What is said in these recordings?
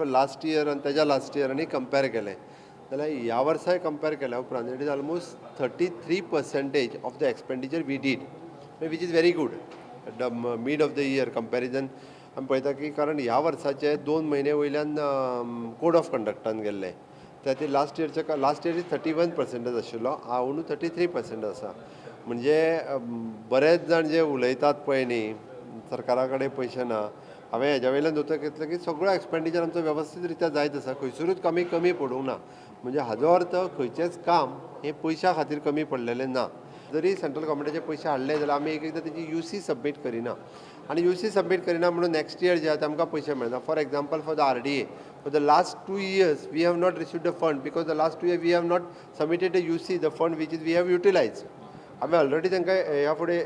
Last year आनी तेज्या last year आनी कंपेर केलें जाल्यार ह्या वर्साय कंपेर केल्या उपरांत it is almost 33 percentage of the expenditure we did, which is very good. The mid of the year comparison आमी पळयता की, कारण ह्या वर्साचे 2 म्हयने वयल्यान कोड ऑफ कंडक्टान गेल्ले. त्या खातीर last इयरचे, last year is 31 percentage आशिल्लो, अंदू 33% आसा. म्हणजे बरेच जाण जे उलयतात पळय न्ही, सरकारा कडेन पयशे ना, हांवें हेज्या वयल्यान दोतोर घेतलें की सगळो एक्सपेंडिचर आमचो वेवस्थीत रित्या जायत आसा. खंयसरूच कमी कमी पडूंक ना. म्हणजे हाजो अर्थ खंयचेंच काम हें पयशां खातीर कमी पडलेलें ना. जरी सेंट्रल गव्हर्मेंटाचे पयशे हाडले जाल्यार आमी एक एकदां तेजी यूसी सबमीट करिना आनी यूसी सबमीट करिना म्हणून नेक्स्ट इयर जे आसा आमकां पयशे मेळना. For example, for the RDA, for the last 2 years we have not received the fund because the last 2 year we have not submitted the UC, the fund which is we have utilize. आमी already तांकां ह्या फुडें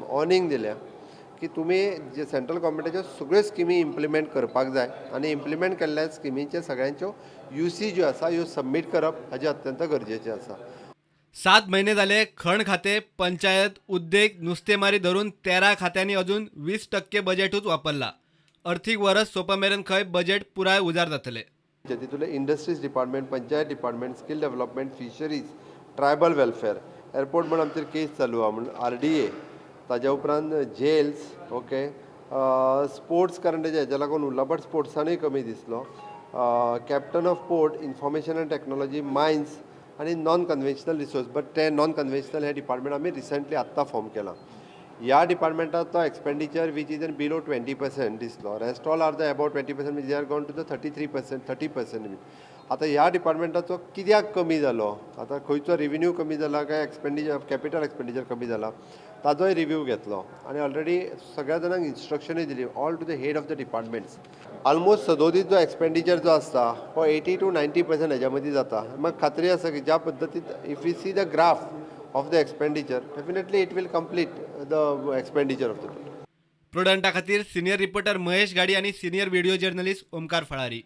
warning दिल्या की तुमी जे central गव्हर्मेंटाच्यो सगळ्यो स्किमी implement करपाक जाय आनी इम्प्लिमेंट केल्ल्या स्किमींचे सगळ्यांच्यो यूसी ज्यो आसा ह्यो सबमीट करप हाजें अत्यंत गरजेचें आसा. 7 म्हयने जाले, खण खाते, पंचायत, उद्देग, नुस्तेमारी धरून 13 खात्यांनी अजून 20% बजेटूच वापरला. अर्थीक वरस सोंपा मेरेन खंय बजेट पुराय उजार जातले. तितूंतले industries department, panchayat department, skill development, fisheries, tribal welfare, airport म्हण आमचेर केस चालू आहा म्हण आरडीए, ताज्या उपरांत जेल्स, ओके, स्पोर्ट्स, कारण तेज्या हेज्या लागून उरला, बट स्पोर्ट्सानूय कमी दिसलो, captain of port, information and technology, mines आनी नॉन कन्वेन्शनल रिसोर्स. बट ते नॉन कन्वेन्शनल हे डिपार्टमेंट आमी रिसंटली आत्तां फॉर्म केलां. ह्या डिपार्टमेंटाचो expenditure which is in below 20% दिसलो. Rest all are the about 20%, they are gone to the 33%, 30%. आतां ह्या डिपार्टमेंटाचो कित्याक कमी जालो, आतां खंयचो रिविन्यू कमी जाला काय एक्सपेंडिचर, कॅपिटल एक्सपेंडिचर कमी जाला, ताजोय रिव्यू घेतलो आनी ऑलरेडी सगळ्या जाणांक इन्स्ट्रक्शनूय दिली, all to the head of the departments. Almost सदोदीत जो एक्सपेंडिचर जो आसता हो 80 टू 90% हेज्या मदीं जाता. म्हाका खात्री आसा की ज्या पद्दतीन if you see the graph of the expenditure, definitely it will complete the expenditure of the प्रुडंटा खातीर सिनियर रिपोर्टर महेश गाडी आणि सिनियर व्हिडिओ जर्नलिस्ट ओमकार फळारी.